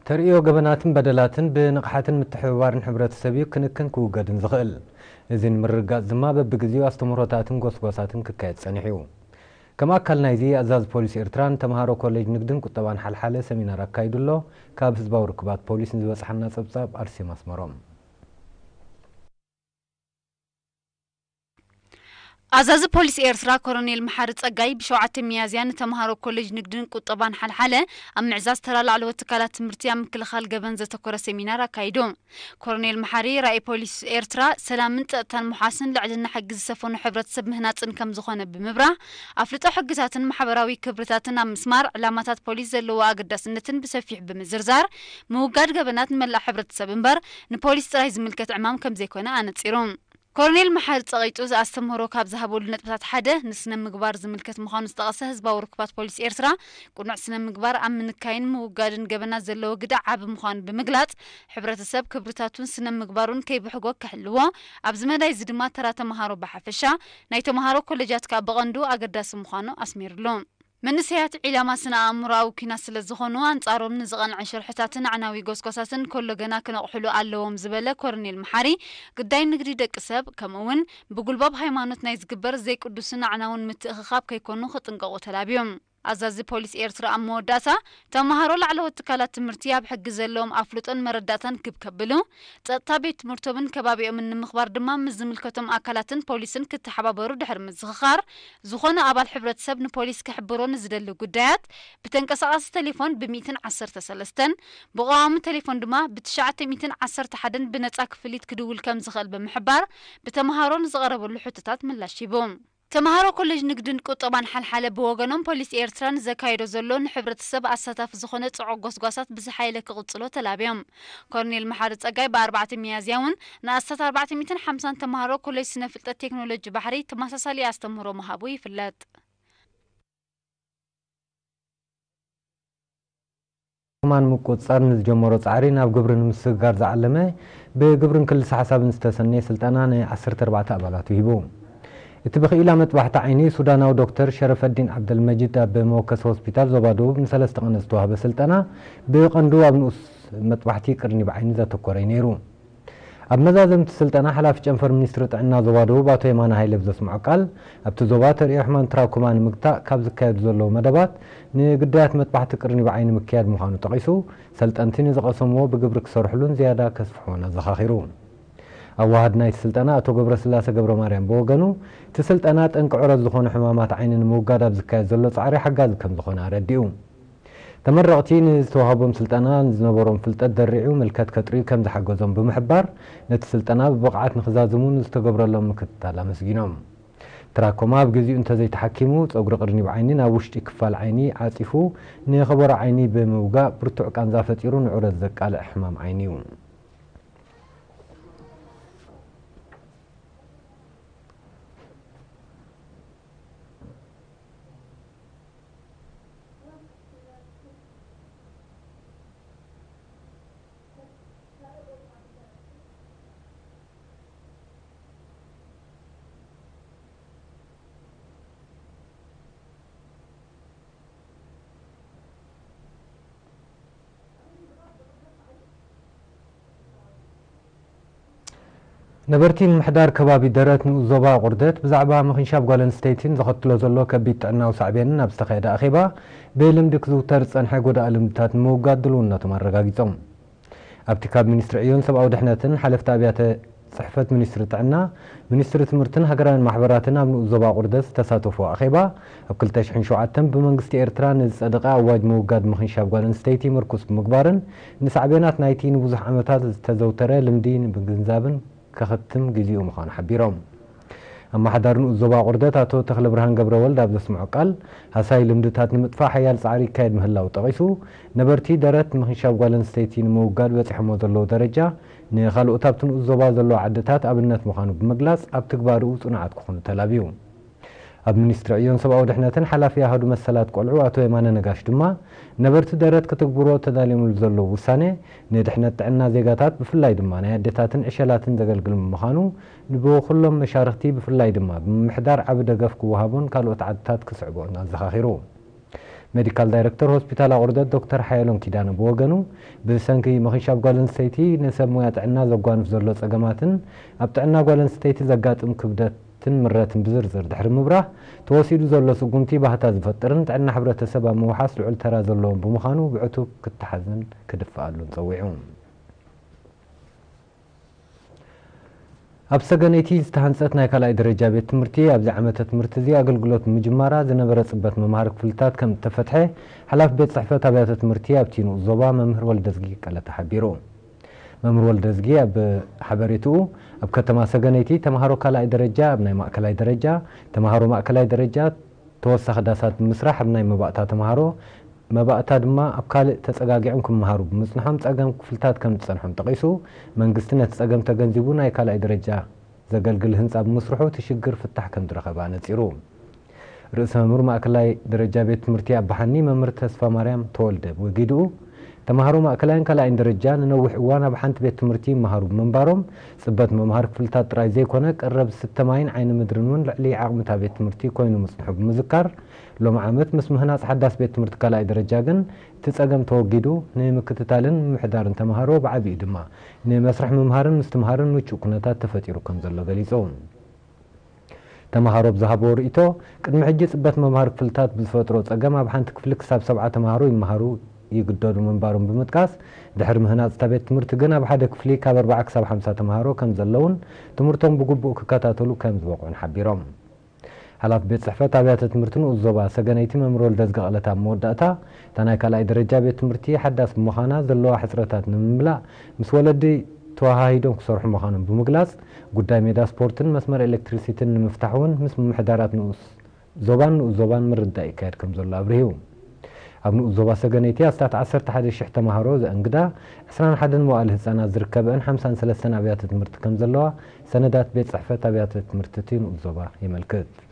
ተርእዮ ገበናትን በደላትን ብንቕሓትን ምትሕብባርን ሕብረተሰብ እዩ ክንክን ክውገድን ዝኽእል። እዚ ንምርግጋጽ ድማ በብግዜኡ ኣስተምህሮታትን ጎስጓሳትን ክካየድ ጸኒሑ እዩ። ከም ኣካል ናይዚ፣ ኣዛዚ ፖሊስ ኤርትራ ንተምሃሮ ኮሌጅ ንግድን ቁጠባን ሓልሓለ ሰሚናር ኣካይዱ ኣሎ። ካብ ህዝባዊ ርክባት ፖሊስ ንዝበጽሓና ጸብጻብ ኣርሴማ ኣስመሮም። ኣዛዚ ፖሊስ ኤርትራ ኮሎኔል መሓሪ ጸጋይ ብሸውዓተ ሚያዝያ ንተምሃሮ ኮሌጅ ንግድን ቁጠባን ሓልሓለ ኣብ ምዕዛዝ ተራ ላዕለዎት ትካላት ትምህርቲ ኣብ ምክልኻል ገበን ዘተኮረ ሰሚናር ኣካይዱ። ኮሎኔል መሓሪ ራእይ ፖሊስ ኤርትራ ሰላምን ጸጥታን ምሓስን ልዕልና ሕጊ ዝሰፈኖ ሕብረተሰብ ምህናጽን ከም ዝኾነ ብምብራህ፣ ኣፍልጦ ሕግታትን ማሕበራዊ ክብርታትን ኣብ ምስማር ዕላማታት ፖሊስ ዘለዎ ኣገዳስነትን ብሰፊሕ ብምዝርዛር፣ ምውጋድ ገበናት ንመላእ ሕብረተሰብ እምበር ንፖሊስ ጥራይ ዝምልከት ዕማም ከም ዘይኮነ ኣነጺሩ። ኮሎኔል መሓሪ ጸቒጡ ዝኣስተምህሮ ካብ ዝሃበሉ ነጥብታት ሓደ ንስነ ምግባር ዝምልከት ምዃኑ ዝጠቐሰ ህዝባዊ ርክባት ፖሊስ ኤርትራ፣ ቅኑዕ ስነ ምግባር ኣብ ምንካይን ምውጋድን ገበናት ዘለዎ ግደ ዓቢ ምዃኑ ብምግላጽ፣ ሕብረተሰብ ክብርታቱን ስነ ምግባሩን ከይብሕጎ ክሕልዎ፣ ኣብዚ መዳይ እዚ ድማ ተራ ተምሃሮ ብሓፈሻ፣ ናይ ተምሃሮ ኮሌጃት ከኣ ብቐንዱ ኣገዳሲ ምዃኑ ኣስሚርሉ። መንእሰያት ዒላማ ስነ ኣእምሮኣዊ ኲናት ስለ ዝኾኑ፣ ኣንጻሮም ንዝቐንዐ ሽርሕታትን ኣዕናዊ ጎስጓሳትን ከሎ ገና ክነቕሕሉ ኣለዎም ዝበለ ኮሎኔል መሓሪ፣ ግዳይ ንግዲ ደቂ ሰብ፣ ከምኡ እውን ብጉልባብ ሃይማኖት ናይ ዝግበር ዘይቅዱስን ኣዕናውን ምትእኽኻብ ከይኮኑ ክጥንቀቑ ተላብዮም። ኣዛዚ ፖሊስ ኤርትራ ኣብ መወዳእታ፣ ተምሃሮ ላዕለዎት ትካላት ትምህርቲ ኣብ ሕጊ ዘለዎም ኣፍልጦን መረዳእታን ክብ ከብሉ፣ ጸጥታ ቤት ትምህርቶምን ከባቢኦምን ንምኽባር ድማ ምስ ዝምልከቶም ኣካላትን ፖሊስን ክተሓባበሩ ድሕሪ ምዝኽኻር፣ ዝኾነ ኣባል ሕብረተሰብ ንፖሊስ ክሕብሮ ንዝደሊ ጉዳያት ብተንቀሳቓሲ ቴሌፎን ብ ሚእትን ዓሰርተ ሰለስተን፣ ብቐዋሚ ቴሌፎን ድማ ብ ትሽዓተ ሚእትን ዓሰርተ ሓደን ብነጻ ክፍሊት ክድውል ከም ዝኽእል ብምሕባር፣ ብተምሃሮ ንዝቐረበሉ ሕቶታት ምላሽ ሂቡ። ተምሃሮ ኮሌጅ ንግድን ቁጠባን ሓልሓለ ብወገኖም፣ ፖሊስ ኤርትራ ንዘካየዶ ዘሎ ንሕብረተሰብ ኣሳታፊ ዝኾነ ጽዑቕ ጎስጓሳት ብዝሓየለ ክቕጽሎ ተላብዮም። ኮሎኔል መሓሪ ጸጋይ ብ ኣርባዕተ ሚያዝያ እውን ንኣስታት ኣርባዕተ ሚእትን ሓምሳን ተምሃሮ ኮሌጅ ስነ ፍልጠት ቴክኖሎጂ ባሕሪ ተመሳሳሊ ኣስተምህሮ ምሃቡ ይፍለጥ። ሕማም ንምቁጽጻር ንዝጀመሮ ጻዕሪ ናብ ግብሪ ንምስግጋር ዝዓለመ፣ ብግብርን ክልሰ ሓሳብን ዝተሰነየ ስልጠና ን ዓሰርተ ኣርባዕተ ኣባላቱ ሂቡ። እቲ ብኽኢላ መጥባሕቲ ዓይኒ ሱዳናዊ ዶክተር ሸረፈዲን ዓብደልመጂድ ኣብ መወከሲ ሆስፒታል ዞባ ደቡብ ንሰለስተ ቀናት ዝተዋህበ ስልጠና፣ ብቐንዱ ኣብ ንኡስ መጥባሕቲ ቅርኒብ ዓይኒ ዘተኮረ እዩ ነይሩ። ኣብ መዛዘምቲ ስልጠና፣ ሓላፊ ጨንፈር ሚኒስትሪ ጥዕና ዞባ ደቡብ ኣቶ የማነ ሃይለ ብዘስምዖ ቃል፣ ኣብቲ ዞባ ተርእዮ ሕማም ትራኮማ ንምግታእ ካብ ዝካየዱ ዘለዉ መደባት፣ ንግዳያት መጥባሕቲ ቅርኒ ብዓይኒ ምክያድ ምዃኑ ጠቒሱ፣ ሰልጠንቲ ንዝቐሰምዎ ብግብሪ ክሰርሕሉን ዝያዳ ከስፍሕዎን ኣዘኻኺሩ። ኣዋሃድ ናይቲ ስልጠና ኣቶ ገብረስላሴ ገብረማርያም ብወገኑ፣ እቲ ስልጠና ጠንቂ ዑረት ዝኾኑ ሕማማት ዓይኒ ንምውጋድ ኣብ ዝካየድ ዘሎ ጻዕሪ ሓጋዚ ከም ዝኾነ ኣረዲኡ። ተመረቕቲ ንዝተዋህቦም ስልጠና ንዝነበሮም ፍልጠት ደሪዑ ምልከት ከጥርዩ ከም ዝሓገዞም ብምሕባር፣ ነቲ ስልጠና ብብቕዓት ንኽዛዝሙ ንዝተገብረሎም ምክትታል ኣመስጊኖም። ትራኮማ ኣብ ግዜኡ እንተዘይተሓኪሙ፣ ጸጉሪ ቅርኒብ ዓይኒ ናብ ውሽጢ ክፋል ዓይኒ ዓጺፉ፣ ንኸበሮ ዓይኒ ብምውጋእ ብርቱዕ ቃንዛ ፈጢሩ ንዑረት ዘቃልዕ ሕማም ዓይኒ እዩ። ነበርቲ ምምሕዳር ከባቢ ደረት ንኡስ ዞባ ቁርደት ብዛዕባ ምኽንሻብ ጓል ኣንስተይቲን ዘኸትሎ ዘሎ ከቢድ ጥዕናዊ ሳዕቤንን ኣብ ዝተኻየደ ኣኼባ፣ ብልምዲ ክዝውተር ዝጸንሐ ጎዳኢ ልምድታት ንምውጋድ ድልውነቶም ኣረጋጊጾም። ኣብቲ ካብ ሚኒስትሪ ዕዮን ሰብኣዊ ድሕነትን ሓለፍቲ ኣብያተ ጽሕፈት ሚኒስትሪ ጥዕና፣ ሚኒስትሪ ትምህርትን ሃገራውያን ማሕበራትን ኣብ ንኡስ ዞባ ቁርደት ዝተሳተፉ ኣኼባ፣ ኣብ ክልተ ሽሕን ሸውዓተን ብመንግስቲ ኤርትራ ንዝጸደቐ ኣዋጅ ምውጋድ ምኽንሻብ ጓል ኣንስተይቲ ምርኩስ ብምግባርን ንሳዕቤናት ናይቲ ንብዙሕ ዓመታት ዝተዘውተረ ልምዲ ንምግንዛብን ከኸትም ግዜኡ ምዃኑ ሓቢሮም። ኣመሓዳሪ ንኡስ ዞባ ቁርደት ኣቶ ተኽለብርሃን ገብረወልድ ኣብ ዘስምዖ ቃል፣ ሃሳይ ልምድታት ንምጥፋእ ሓያል ጻዕሪ ይካየድ ምህላው ጠቒሱ፣ ነበርቲ ደረት ምኽንሻብ ጓል ኣንስተይቲ ንምውጋድ በጺሖሞ ዘለዉ ደረጃ፣ ንኻልኦት ኣብቲ ንኡስ ዞባ ዘለዋ ዓድታት ኣብነት ምዃኑ ብምግላጽ፣ ኣብ ትግባርኡ ጽኑዓት ክኾኑ ተላብዩ። ኣብ ሚኒስትሪ ዕዮን ሰብኣዊ ድሕነትን ሓላፊ ኣሃዱ መሰላት ቆልዑ ኣቶ የማነ ነጋሽ ድማ፣ ነበርቲ ደረት ክትግብሮ ተዳልዮምሉ ዘለዉ ውሳኔ፣ ንድሕነት ጥዕና ዜጋታት ብፍላይ ድማ ናይ ኣዴታትን ዕሸላትን ዘገልግል ብምዃኑ፣ ንብኹሎም መሻርኽቲ ብፍላይ ድማ ብምምሕዳር ዓቢ ደገፍ ክወሃቦን ካልኦት ዓድታት ክስዕብኦን ኣዘኻኺሩ። ሜዲካል ዳይሬክተር ሆስፒታል ኣቑርደት ዶክተር ሓየሎም ኪዳነ ብወገኑ፣ ብሰንኪ ምኽንሻብ ጓል ኣንስተይቲ ንሰብ ሞያ ጥዕና ዘጓንፍ ዘሎ ጸገማትን ኣብ ጥዕና ጓል ኣንስተይቲ ዘጋጥም ክብደትን ምረትን ብዝርዝር ድሕሪ ምብራህ፣ ተወሲዱ ዘሎ ስጉምቲ ባህታ ዝፈጥርን ጥዕና ሕብረተሰብ ኣብ ምውሓስ ልዑል ተራ ዘለዎን ብምዃኑ ብዕቱብ ክተሓዝን ክድፈኣሉን ጸዊዑ። ኣብ ሰገነይቲ ዝተሃንጸት ናይ ካልኣይ ደረጃ ቤት ትምህርቲ ኣብዚ ዓመተ ትምህርቲ እዚ ኣገልግሎት ምጅማራ ዝነበረ ጽበት መምሃሪ ክፍልታት ከም እተፈትሐ ሓላፊ ቤት ጽሕፈት ኣብያተ ትምህርቲ ኣብቲ ንኡስ ዞባ መምህር ወልደዝጊ ቀለታ ሓቢሩ። መምህር ወልደዝጊ ኣብ ሓበሬትኡ፣ ኣብ ከተማ ሰገነይቲ ተምሃሮ ካልኣይ ደረጃ ኣብ ናይ ማእከላይ ደረጃ፣ ተምሃሮ ማእከላይ ደረጃ ተወሳኺ ዳሳት ብምስራሕ ኣብ ናይ መባእታ ተምሃሮ መባእታ ድማ ኣብ ካልእ ተጸጋጊዖም ክመሃሩ ብምጽንሖም ጸገም ክፍልታት ከም ዝጸንሖም ጠቒሱ፣ መንግስቲ ነቲ ጸገም ተገንዚቡ ናይ ካልኣይ ደረጃ ዘገልግል ህንጻ ብምስርሑ እቲ ሽግር ፍታሕ ከም ዝረኸበ ኣነጺሩ። ርእሰ መምህር ማእከላይ ደረጃ ቤት ትምህርቲ ኣባሓኒ መምህር ተስፋ ማርያም ተወልደ ብወጊድኡ፣ ተምሃሮ ማእከላይን ካልኣይን ደረጃ ንነዊሕ እዋን ኣብ ሓንቲ ቤት ትምህርቲ ይመሃሩ ብምንባሮም፣ ጽበት መምሃሪ ክፍልታት ጥራይ ዘይኮነ ቀረብ ዝስተ ማይን ዓይኒ ምድርን እውን ልዕሊ ዓቕሚ እታ ቤት ትምህርቲ ኮይኑ ምጽንሑ ብምዝካር፣ ሎሚ ዓመት ምስ ምህናጽ ሓዳስ ቤት ትምህርቲ ካልኣይ ደረጃ ግን እቲ ጸገም ተወጊዱ፣ ንምክትታልን ምምሕዳርን ተምሃሮ ብዓቢኡ ድማ ንመስርሕ ምምሃርን ምስትምሃርን ምቹእ ኩነታት ተፈጢሩ ከም ዘሎ ገሊጹ። ተምሃሮ ብዝሃብዎ ርእይቶ፣ ቅድሚ ሕጂ ጽበት መምሃሪ ክፍልታት ብዝፈጥሮ ጸገም ኣብ ሓንቲ ክፍሊ ክሳብ ሰብዓ ተምሃሮ ይመሃሩ ይግደዱ ምንባሮም ብምጥቃስ፣ ድሕሪ ምህናጽ እታ ቤት ትምህርቲ ግን ኣብ ሓደ ክፍሊ ካብ ኣርብዓ ክሳብ ሓምሳ ተምሃሮ ከም ዘለውን ትምህርቶም ብግቡእ ክከታተሉ ከም ዝበቕዑን ሓቢሮም። ሓላፊ ቤት ጽሕፈት ኣብያተ ትምህርቲ ንኡስ ዞባ ሰገነይቲ መምህር ወልደዝጊ ቀለታ ኣብ መወዳእታ፣ እታ ናይ ካልኣይ ደረጃ ቤት ትምህርቲ ሓዳስ ብምዃና ዘለዋ ሕጽረታት ንምምላእ ምስ ወለዲ ተወሃሂዶም ክሰርሑ ምዃኖም ብምግላጽ፣ ጉዳይ ሜዳ ስፖርትን መስመር ኤሌክትሪሲቲን ንምፍታሕ እውን ምስ ምምሕዳራት ንኡስ ዞባን ንኡስ ዞባን ምርድዳእ ይካየድ ከም ዘሎ ኣብሪሁ። ኣብ ንኡስ ዞባ ሰገነይቲ ኣስታት ዓሰርተ ሓደ ሽሕ ተምሃሮ ዘእንግዳ፣ ዕስራን ሓደን መዋእለ ህጻናት ዝርከበአን ሓምሳን ሰለስተን ኣብያተ ትምህርቲ ከም ዘለዋ ሰነዳት ቤት ጽሕፈት ኣብያተ ትምህርቲ እቲ ንኡስ ዞባ የመልክት።